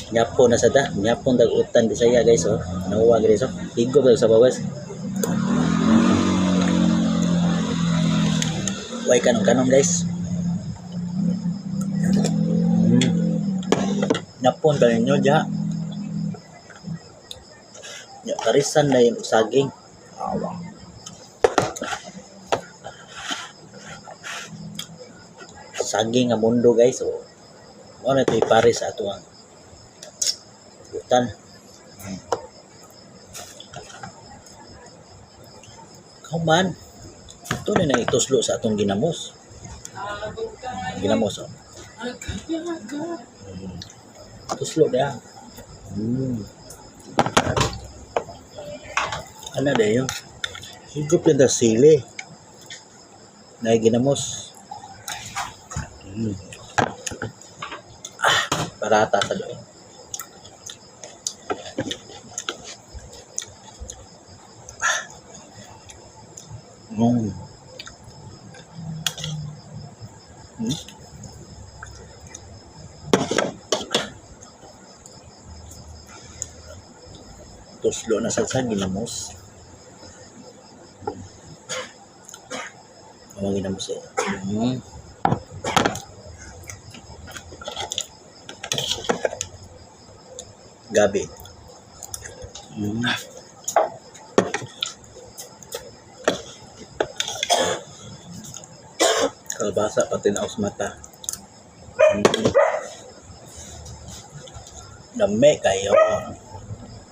Nyapon na sa ta. Nyapon tag utan Bisaya, guys, oh. Nawa guys, oh. Higop sa sabaw, guys. Way kanong kanong, guys. Nyapon ka ninyo diha. Nya karisan na yung saging. Awa. Saging nga mundo, guys, oh. Mao na ito'y pares sa ato ang utan. Kauman, ito na nang ituslo sa atong ginamos. Ginamos, oh. Tuslo na. Ano na yun? Higop yung sili. Na ginamos. Ah, parata sa doon. Tuslo na sa ginamos. Ang ginamos eh. Gabi. Kalabasa pati na mata. Dami kayo.